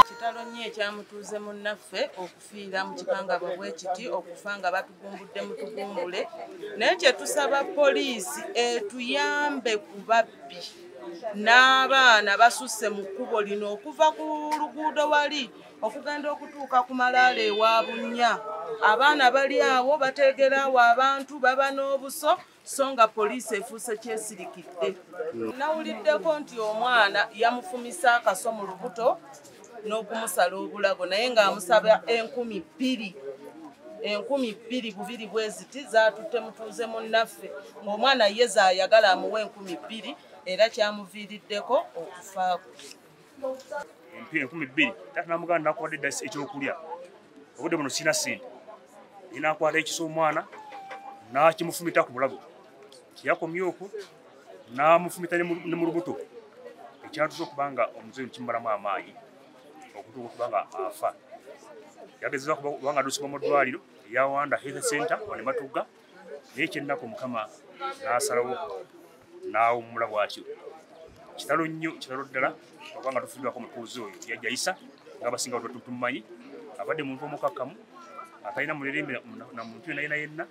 Kitalo nnyo ekyamutuuze munnaffe okufiira mu kikangabwa bwe kiti, okufa nga batugumbudde mutugumbule. Naye kye tusaba poliisi etuyambe ku babbi n'abaana basusse mu kkubo lino okuva ku luguudo wali okugenda okutuuka ku malaalo ewa Bunnya. Abaana bali awo bateegerawo abantu baba n'obuso, so nga poliisi efuuse kyesirikidde. Nawuliddeko nti omwana yamufumisa akaso mu lubuto n'okumusala obulago, naye ng'amusaba 2000 2,000 bubiri bwe ziti zaatutte mutuuze munnaffe, ng'omwana ye zaayagala amuwe 2000 era kyamuviiriddeko okufaako. 2000 taata namugamba nakuwadde dda ekyokulya, obudde buno sirina ssente. Naye n'akwata ekiso omwana n'akimufumita ku bulago, kyeyakomye okwo n'amufumita ne mu lubuto, ekyatuusa okuba nga omuzeeyi kimumalamu amaanyi okutuuka okuba nga afa. Yagezezaako okuba nga adduusibwa mu ddwaliro erya Wanda Health Center wano e Matugga, naye ekyennaku Mukama n'asalawo n'awummula bw'atyo. Kitalo nnyo, kitalo ddala okuba nga tufiiriddwako omutuuze oyo Jjajja Isa, ng'abasinga tumumanyi, abadde muntu omukakkamu, atalina mulerembe na muntu yenna yenna yenna,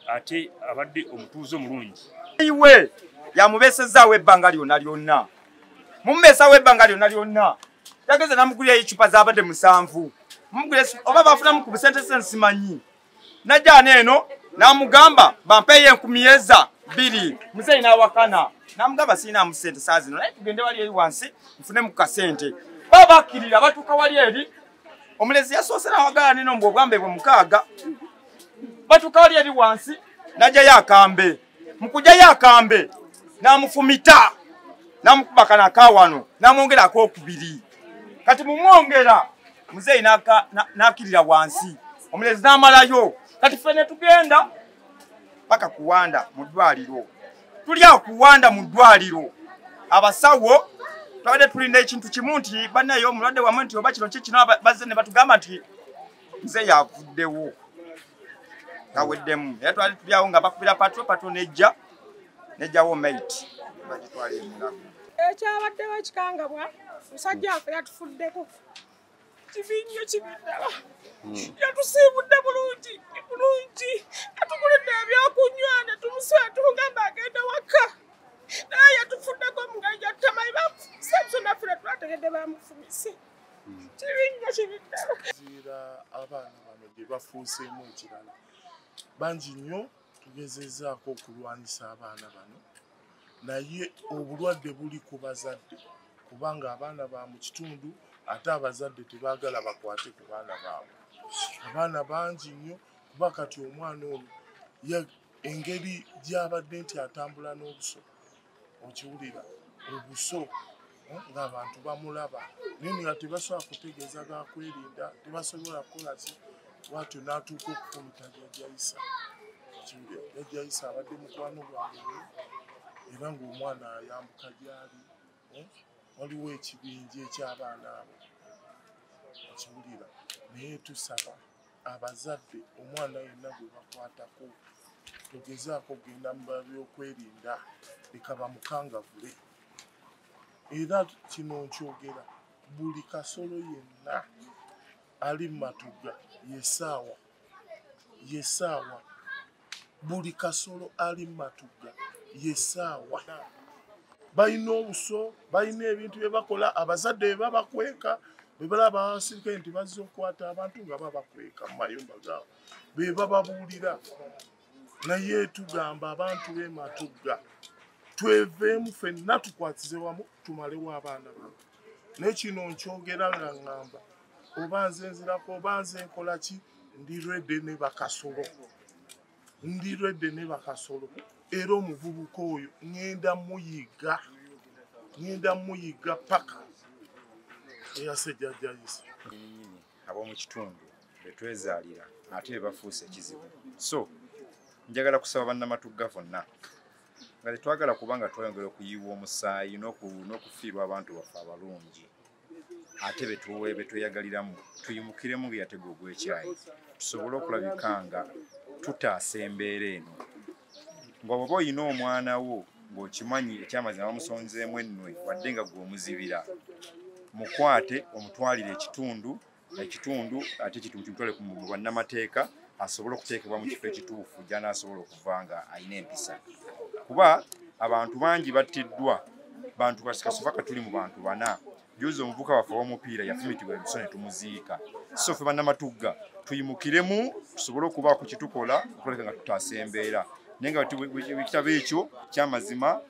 ate abadde omutuuze omulungi. Iwe yamubeesezaawo ebbanga lyonna lyonna, mumubeesaawo ebbanga lyonna lyonna. Yageze namugulira ecupa z'abadde 7, mumugulira oba bafunamu ku busente sensimanyi. Najja eno n'amugamba bampeeyo 1002, muzeeyi n'awakana n'amugamba sirina sente saa zino, naye tugende wali eri wansi nfunemu ku kasente. Baba bakkirira batuuka wali eri, omulezi yasoose n'awagala neno mbu obwambe bwe 6. Batuuka wali eri wansi n'ajjayo akambe, mu kujjayo akambe n'amufumita n'amukuba kano akawano n'amwongera akookubiri. Kati mumwongera muzeeyi n'akkirira wansi, omulezi n'amalayo. Kati ffe ne tugenda paka kuwanda mu ddwaliro. Tuli awo kuwanda mu ddwaliro, abasawo twabadde tulinda ekintu kimu nti bannaye omulwadde wammwe nti oba kino ki kino, bazze ne batugamba nti muzeeyi avuddewo kaweddemu. Era twali tuli awo nga bakubira patro, patro nejja nejjawo mate bagitwala emulago. Ekyabaddewo ekikangabwa, musajja waffe yatufuddeko kibi nnyo, kibi ddala. Yatusiibudde bulungi bulungi, yatugulidde ebyokunywa ne tumusiba tumugamba agenda waka, naye yatufuddeko mu ngeri gyatutamanyi. Bamufumise so naffe tetwategedde bamufumise. Kibi nnyo, kibi ddala. Ziira abaana bano gye bafuuseemu ekirala bangi nnyo, tugezezzaako okulwanyisa abaana bano, naye obulwadde buli ku bazadde, kubanga abaana ba mu kitundu ate abazadde tebaagala bakwate ku baana baabwe. Abaana bangi nnyo, kuba kati omwana ono engeri gy'abadde nti atambula n'obuso, okiwulira obuso ng'abantu bamulaba, naye nga tebasobola kutegeeza gakwerinda, tebasobola kukola ki, bw'atyo n'atuuka okufumita Jjajja Isa. Okiwulira, Jjajja Isa abadde mukwano gwange era ng'omwana ayambuka gy'ali. Waliwo ekibinja eky'abaana abo, okiwulira. Naye tusaba abazadde omwana yenna gwe bakwatako togezaako kugenda mu byokwerinda, leka bamukangavule. Era kino nkyogera buli kasolo yenna ali mu Matugga yessaawa, yessaawa. Buli kasolo ali mu Matugga yessaawa. Balina obuso, balina ebintu bye bakola, abazadde bye babakweka, bwe balaba abasirikale nti bazze okukwata abantu nga babakweka mu mayumba gaabwe, be bababuulira. Naye tugamba abantu b'e Matugga tweveemu ffenna tukwatize wamu tumalewo abaana bano. Naye kino nkyogera nga ŋŋamba oba nze nzirako oba nze nkola ki, ndi redde ne bakasolo, ndi redde ne bakasolo. Era omuvubuka oyo ŋŋenda muyiga, ŋŋenda muyiga paka eyase Jjajja Isa. Nnyini ab'omu kitundu betwezaalira ate bafuuse ekizibu. So njagala kusaba bannamatugga bonna nga tetwagala kubanga tweyongera okuyiwa omusaayi n'okufiirwa abantu baffe abalungi ate betweyagaliramu, tuyimukiremu ng'eyatega ogw'ekyayi. tusobole okulabika nga tutaasa embeera eno. Nga bw'oba olina omwana wo ng'okimanyi ekyamazima bamusonzeemu ennwe wadde nga gwe omuzibira, mukwate omutwalire ekitundu ate kimutwale ku bannamateeka asobole okuteekebwa mu kifo ekituufu gy'anaasobola okuva nga alina empisa. Kuba abantu bangi battiddwa, bantu kasufa katuli mu bantu bana. Juzi omuvubuka waffe ow'omupiira yafumitibwa ebiso ne tumuziika. So ffe bannamatugga tuyimukiremu tusobole okubaako kye tukola okulabika nga tutaasa embeera. Naye nga ekitabo ekyo kyamazima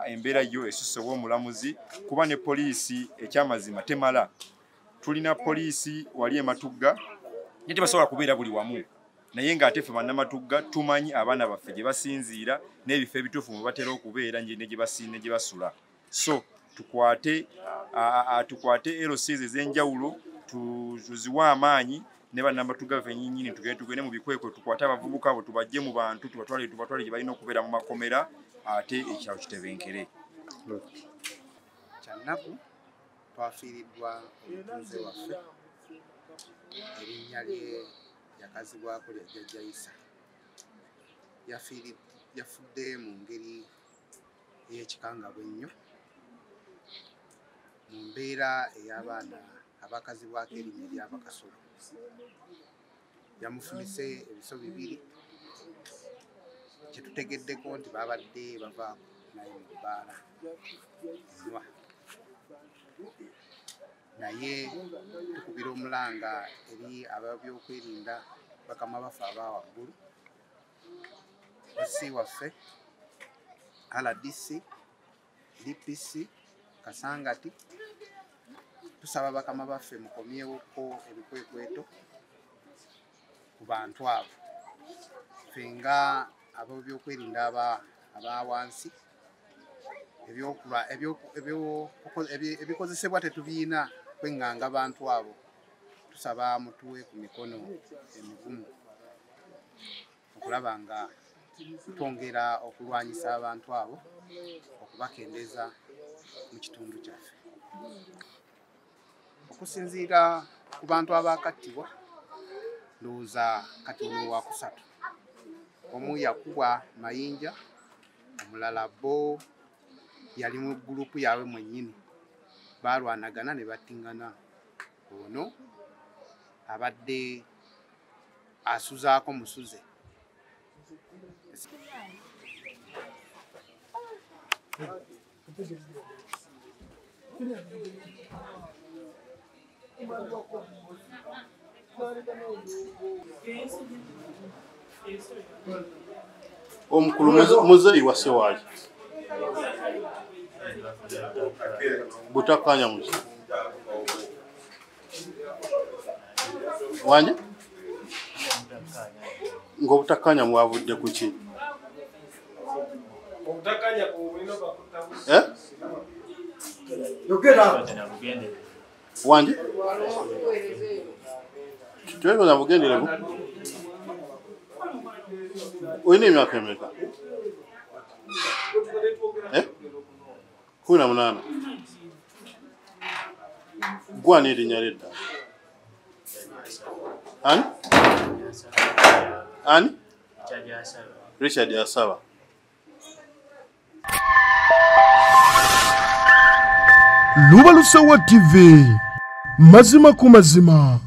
embeera yo esusse ow'omulamuzi, kuba ne poliisi ekyamazima temala. Tulina poliisi wali e Matugga naye tebasobola kubeera buli wamu, naye ng'ate ffe bannamatugga tumanyi abaana baffe gye basinziira n'ebifo ebituufu mwe batera okubeera ne gye basula. So tukwate LCs ez'enjawulo tuziwe amaanyi ne bannamatugga baffe nnyini, tugende mu bikwekwe tukwate abavubuka abo tubajje mu bantu tubatwale gye balina okubeera mu makomera ate ekyalo kitebenkere. Kyannaku twafiiriddwa omutuuze waffe, erinnya lye yakazibwako lya Jjajja Isa. Yafudde mu ngeri ey'ekikangabwa ennyo, mu mbeera ey'abaana abakazibwako erinnya ery'Abakasolo. Yamufumise ebiso bibiri, kyetutegeddeko nti babadde bava naye mu bbaala enywa. Naye tukubira omulanga eri ab'ebyokwerinda bakama baffe aba waggulu, OC waffe, RDC, DPC, Kasangati. Tusaba bakama baffe mukomyewoko ebikwekweto ku bantu abo. Ffe nga ab'ebyokwerinda aba wansi, ebikozesebwa tetubiina kweŋŋanga bantu abo. Tusaba mutuwe ku mikono emigumu okulaba nga twongera okulwanyisa abantu abo, okubakendeza mu kitundu kyaffe. Okusinziira ku bantu abakattibwa, ndowooza kati ono wakusatu. Omu yakubwa mayinja, omulala bo yali mu gurupu yaabwe mwennyini, baalwanagana ne battingana. Ono abadde asuzaako musuze. Omukulu muzeeyi wase waaki? Butakkaanya muzi wanje ng'obutakkaanya mwavudde ku ki? Wanje twekoza bugenderevu. Olina emyaka emeka? 18. Gwani erinnya ly'edda? Ani? Ani? Richard Asaba. Lubalusawa TV, mazima ku mazima.